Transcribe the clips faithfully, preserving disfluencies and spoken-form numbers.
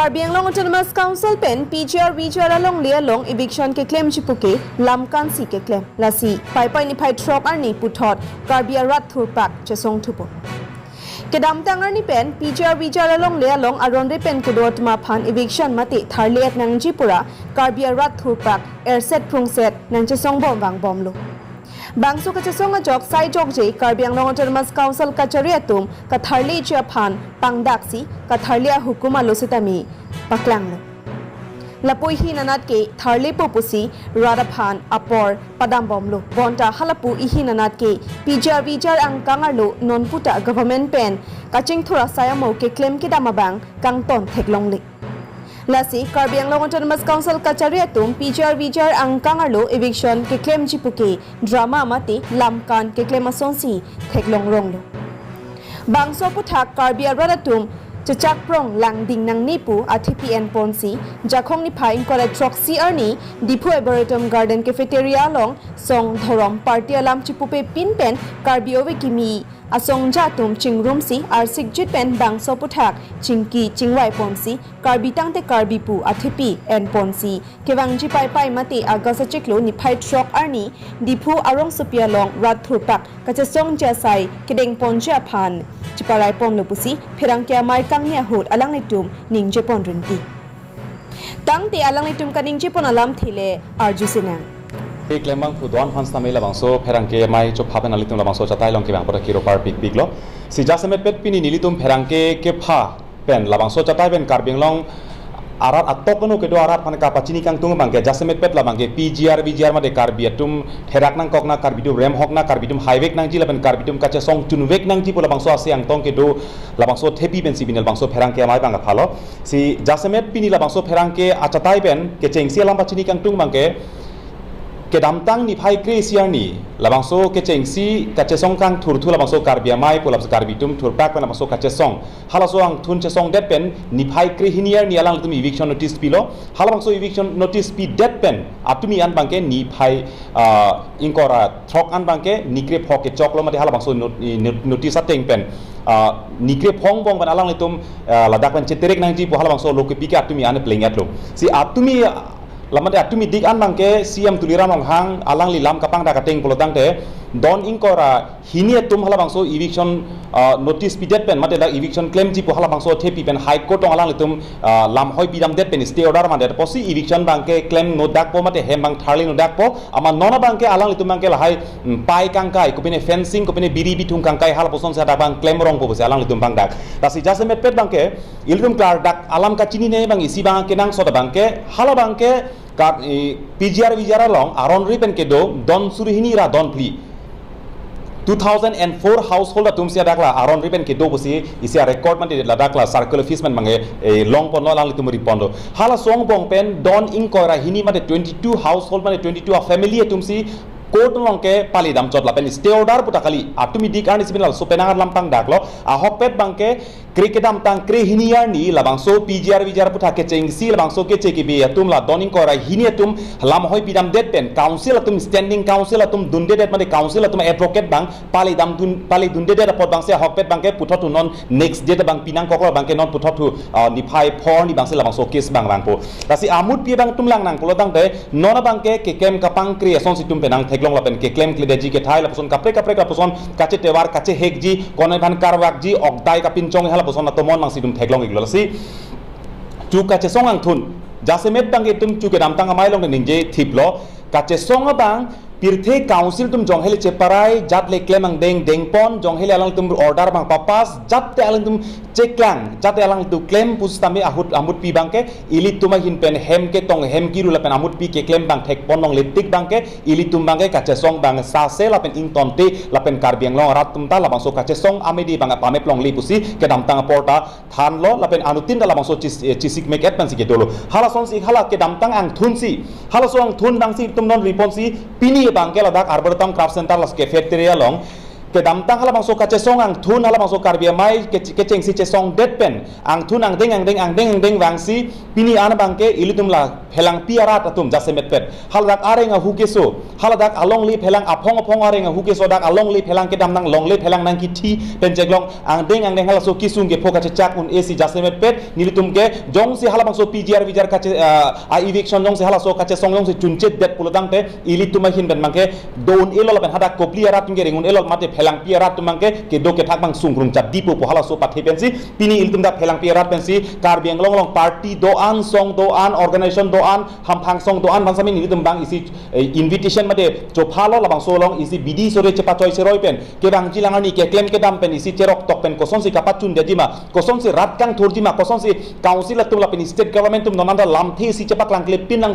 Karbi Anglong Autonomous Council pen P G R V G R alongle along eviction keklemji puke lamkan si keklem. Lasi Paipai niphai throk arni puthot Karbi arat thurpak chesong thupo. Kedamtang arni pen P G R V G R alongle along aron-re pen kedo atum aphan eviction mate tharle-et nangji pura Karbi arat thurpak erset phrungset nangchesong bom vangbomlo. Bangso kachesong ajok sai jokje Karbi Anglong Autonomous Council kachari atum katharleji aphan pangdaksi katharle ahukum alo sitame paklanglo. Lapu ihin anat ke tharlepo pusi rat aphan apor padambomlo. Bonta halapu ihin anat ke P G R V G R angkang arlo nonputa government pen kachingthur asai amo keklem kedam abang kangton theklongle. Lasi Karbi Anglong Autonomous Council kachari atum P G R V G R angkang arlo eviction keklemji puke drama mate lamkan keklem asonsi theklong ronglo. Bangso aputhak Karbi arat atum chechakprong langding nangne pu athepi enponsi Jakhong niphai ingkoi ra throksi arni Diphu Arboretum Garden Cafeteria along song dhorom party alam chipupe pin pen Karbi ove kimi asongja atum chingrumsi arsikjit pen bangso aputhak chingki chingvaiponsi Karbi tangte Karbi pu athepi enponsi kevangji Paipai mate August achiklo niphai throk arni Diphu arongsopi along rat thurpak kachesongji asai kedengponji aphan chiparaiponlo pusi pherangke amei kangni ahut alanglitum ningjepon rinti. Tangte alanglitum kaningjepon alamthe le arjusinang. Keklem abangphu do-an aphan sitame labangso pherangke amei chopha pen alanglitum labangso achatai along kevang apot akiro parpikpiklo. Si jasemet pet pini nelitum pherangke kepha pen labangso achatai pen Karbi Anglong arat atok ano kedo arat aphan kapachini kangtung abangke jasemet pet labangke P G R V G R mate Karbi atum therak nangkok na, Karbi atum remhok na, Karbi atum haivek nangji lapen Karbi atum kachesong chunvek nangji pu labangso ase angtong kedo labangso athepi pensi pini labangso pherangke amei abang kaphalo. Si jasemet pini labangso pherangke achatai pen kechengsi alam pachini kangtung abangke kedamtang niphai kre-isi arni labangso kechengsi kachesong kangthurthu labangso Karbi amei pu labangso Karbi atum thurpak pen labangso kachesong halaso angthun chesongdet pen niphai krehini arni alanglitum eviction notice pilo. Halabangso eviction notice pidet pen atumi an abangke niphai, ah, ingkoi ra throk an abangke ni krepho kechoklo mate halabangso not-, i not-, notice ateng pen, ah, ni krepho angbong pen alanglitum, ah, ladak pen cheterek nangji pu halabangso lo kepike atumi an pleng-etlo. Si atumi, ah, lamate atumi dik an abangke C M Tuliram Ronghang alangli lam kapangdak ateng pulo tangte don ingkoi ra hini atum halabangso eviction, ah, notice pidet pen mate dak eviction klemji pu halabangso athepi pen High Court along alanglitum, ah, lamhoi pidamdet pen stay order mandet apotsi eviction abangke klem nodakpo mate hem abang tharle nodakpo. Amat non abangke alanglitum abangke lahai, mm, pai kangkai, kopine fencing, kopine biri bithung kangkai halapusonsi hadak abang klem rongpo pusi alanglitum pangdak. Lasi jasemet pet abangke ilitum klardak alam kachinine abang isi abang kenangsot abangke hala abangke Kar-, eh, P G R V G R along aron-re pen kedo don suri hini ra don phli. Two thousand and four household atumsi hadak la aron-re pen kedo pusi isi a-record mate ladak la circle office pen abangke, eh, longponlo, alanglitum riponlo. Halaso angbong pen don ingkoi ra hini mate twenty-two household mate twenty-two a-family atumsi court along ke pali damchot lapen stay order puta kali. Atumi dik arnisi pini laso penang alam pangdaklo. Ahokpet abangke kre kedamtang krehini arni labangso P G R V G R aputhak kechengsi labangso keche kebi atum la don ingkoi ra hini atum lamhoi pidamdet pen council atum, standing council atum dundedet mate council atum advocate abang pali damdun, pali dundedet apot abangsi ahokpet abangke puthot thu non next date abang pinangkoklo abangke non puthot thu, ah, niphai pho arni abangsi labangso case abang vangpo. Lasi amutpi abang atum lang nang pulo tangte non abangke keklem kapangkre asonsi itum penang theklong lapen keklemkledetji kethai lapuson kaprek kaprek lapuson kachetovar kachehekji, konai aphan karvakji, okdai kapinchong halapuson atomon abangsi itum theklong-iklo. Lasi chu kachesong angthun jasemet abangke itum chu kedamtang amei along ningje thiplo, kachesong abang pirthe council atum jonghele cheparai, jat le klem angdeng dengpon, jonghele alangtum order abang papass, jat te alangtum cheklang, jat te alangtum klem pusitame ahut amutpi abangke ilitum ahin pen hem ketong hem kiru lapen amutpi keklem abang thekpon longle tik abangke ilitum abangke kachesong abang sase lapen ingtonte lapen Karbi Anglong arat atum ta labangso kachesong amedi abang pamep longle pusi kedamtang apor ta thanlo lapen anuttin ta labangso chis-, eh, chisikmek-et pensi kedolo. Halasonsi hala kedamtang angthunsi, halaso angthun abangsi itum non riponsi pini abangke ladak Arboretum Craft Center laso cafeteria along kedamtang halabangso kachesong angthun halabangso Karbi Amei ke, kechengsi chesongdet pen angthun angdeng angdeng angdeng angdeng vangsi pini an abangke ilitum la Phelangpi arat atum jasemetpet haladak areng ahu keso, haladak alongle phelang aphong aphong areng ahu keso, dak alongle phelang kedam nang longle phelang nangkithi pen cheklong angdeng angdeng halaso kesung kepho kachechak un-esi jasemetpet nelitum ke jongsi halabangso P G R V G R kache, ah, a eviction jongsi halaso kachesong jongsi chunchetdet pulotangte ilitum ahin pen abangke do un-elo lapen hadak Kopili arat atum ke ring un-elo mate Phelangpi arat atum abangke kedo kethak abang sungkrung chapdipo pu halaso pathe pensi pini ilitum dak Phelangpi arat pensi Karbi Anglong along party do-an, song do-an, organization do-an, hamphang song do-an aphan sami nelitum abang isi, eh, invitation mate chophalo labangso along isi bidi sore chepachoi seroi pen kevangji lang arni keklem kedam pen isi cheroktok pen kosonsi kapachundetji ma, kosonsi rat kangthurji ma, kosonsi council atum lapen state government atum non anta lamthe isi chepaklangklepin nang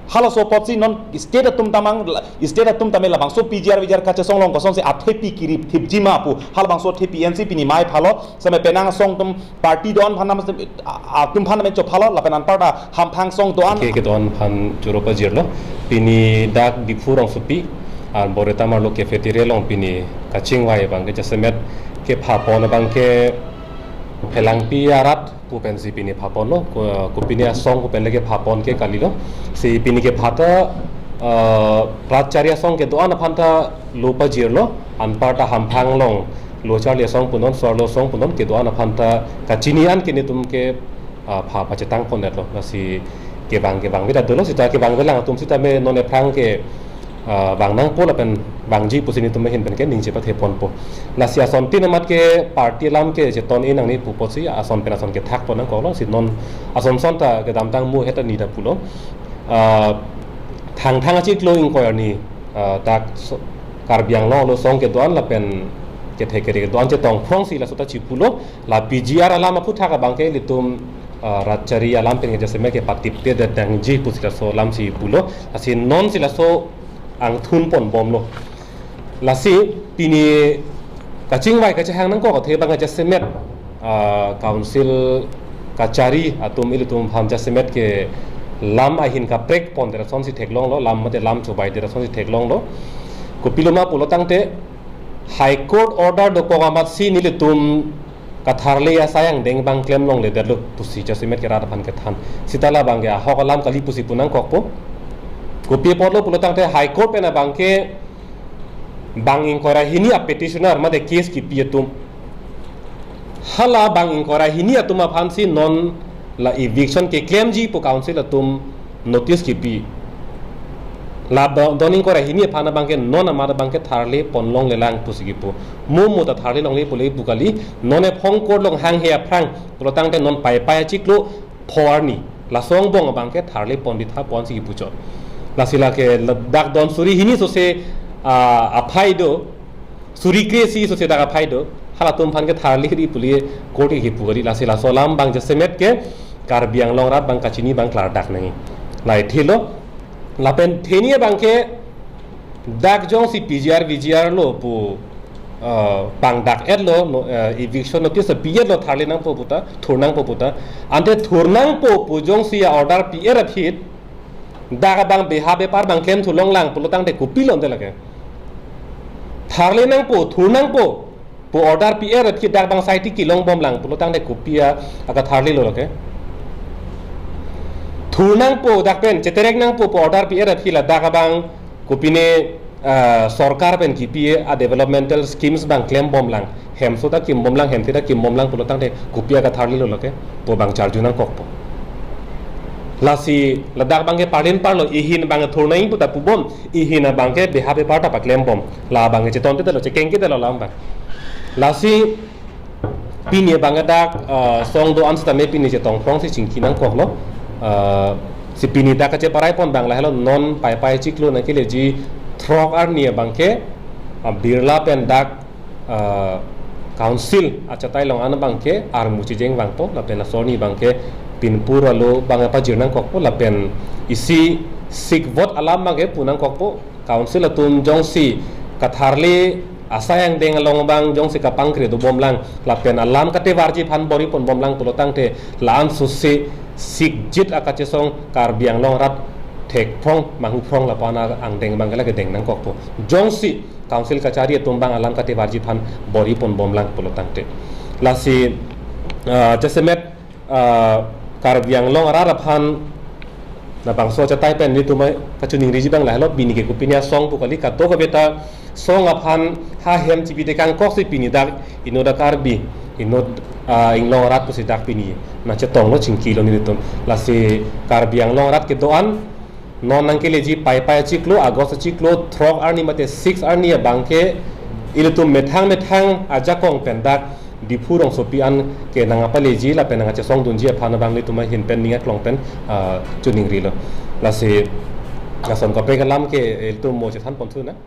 halaso apotsi non state atum ta mang, state atum tame labangso P G R V G R kachesong along kosonsi athepi kirip thipji ma pu halabangso athepi ensi pini mei phalo same penang asong atum party do-an aphan nam, a-, atum aphan nam chophalo lapen anparta hamphang song do-an. Ke, kedo-an aphan choro pajirlo. Pini dak Diphu rongsopi, ah, Boreta Marlo cafeteria along pini kachingvai abangke jasemet kephapon abangke Phelangpi arat pu pensi pini phaponlo, ko, kopine asong pu pen le kephapon ke kalilo. Si pini kepha ta, ah, Ratchari asong kedo-an aphanta lo pajirlo, anparta hamphang along lo charli asong punon, so-arlo asong punon, kedo-an aphanta kachini an ke netum ke, ah, pha pachetang ponnetlo. Lasi kevang kevangve ta dolo, seta kevangve lang atum sitame non ephrang ke, ah, vang nangpo lapen vangji pusi netum ahin pen ke ningje pathe ponpo. Lasi asontin amat ke party alam ke cheton-e nangne pu apotsi ason pen ason kethak pon nangkoklo, si non ason son ta kedamtang mu heta ni ta pulo. Ah, Thangthang achiklo ingkoi arni, ah, dak so-, Karbi Anglong along song kedo-an lapen kethe kere kedo-an chetong phrongsi laso ta chipulo, la P G R alam aphuthak abangke ilitum, ah, Ratchari alam pen jasemet kepatiptedet nangji pusi laso alamsi pulo, lasi nonsi laso angthun ponbomlo. Lasi pini kachingvai kachehang nangkok athe abang jasemet, ah, council kachari atum ilitum aphan jasemet ke lam ahin kaprek pondet asonsi theklonglo, lam mate lam chobaidet asonsi theklonglo. Kopiloma pulotangte High Court order dokok amatsi nelitum katharle asai angdeng abang klem longledetlo pusi jasemet ke rat aphan kethan. Seta labangke ahok alam kali pusi pu nangkokpo. Kopi apotlo pulotangte High Court pen abangke bang ingkoi ra hini a petitioner mate case kipi atum, hala bang ingkoi ra hini atum aphansi non la eviction keklemji pu council atum notice kipi. La do-, don ingkoi ra hini aphan abangke non amat abangke tharle pon longlelang pusi kipu. Mo mo ta tharle longle pule pu kali, non ephong court along hanghe aphrang pulotangte non Paipai achiklo pho arni laso angbong abangke tharle pon ditha ponsi kipuchot. Lasi lake la-, dak don suri hini sose, ah, aphai do, suri kre-isi sose dak aphai do, halatum aphan ke tharle ri pule court ke kipu kali, lasi laso alam abang jasemet ke Karbi Anglong arat abang kachini abang klardak nangji. Lahai thelo, lapen theni abangke dak jongsi P G R V G R lo pu, ah, pangdak-etlo, no, ah, eviction notice pi-etlo tharle nangpo pu ta, thur nangpo pu ta. Ante thur nangpo pu jongsi a order pi-et aphi, dak abang beha bepar abang klemthu longlang pulotangte kopilo ante lake. Tharle nangpo, thur nangpo pu order pi-et aphi dak abang saiti kelongbomlang pulotangte kopi a katharlelo lake. Thur nangpo dak pen, cheterek nangpo pu order pi-et aphi la dak abang kopine, ah, sorkar pen kipi a developmental schemes abang klembomlang. Hemso ta kimbomlang, hemthe ta kimbomlang pulotangte kopi a katharlelo lake pu abang charju nangkokpo. Lasi ladak abangke parlin parlo, ihin abang thur nangji pu ta pubom, ihin abangke beha bepar ta paklembom. La abangke chetonte telo, chekengke telo la abang. Lasi pini abang dak, ah, song do-an sitame pini chetong phrongsi chingki nangkoklo. Ah, si pini dak kacheparai pon abang lahelo, non Paipai achiklo nangkeleji throk arni abangke, ah, Birla pen dak, ah, council achatai along an abangke armu chijeng vangpo, lapen laso arni abangke pinpur alo abang pajir nangkokpo, lapen isi sikvot alam abangke pu nangkokpo. Council atum jongsi katharle asai angdeng along abang jongsi kapangkre dobomlang lapen alam katevarji aphan bor-i ponbomlang pulotangte la-an sose sikjit akachesong Karbi Anglong arat thekphrong, manghuphrong lapu-an angdeng abang ke lake deng nangkokpo. Jongsi Council kachari atum abang alam kativarji aphan bor-i ponbomlang pulo tangte. Lasi, ah, jasemet, ah, Karbi Anglong arat aphan labangso achatai pen nelitum kachiningriji abang lahelo, pini ke kopine asong pu kali, kadokave ta song aphan ha hem chibi tekang koksi pini dak inut a Karbi, inut, ah, inglong arat pusi dak pini nangchetonglo, chingkilo nelitum. Lasi Karbi Anglong arat kedo-an non nangkeleji Paipai achiklo, August achiklo throk arni mate six arni abang ke ilitum methang methang ajakong pen dak Diphu rongsopi an ke nangkapaleji lapen nangkachesongdunji aphan abang nelitum ahin pen ning aklong pen, ah, chiningrilo. Lasi lason kaprek alam ke ilitum mo chethan ponthu nang.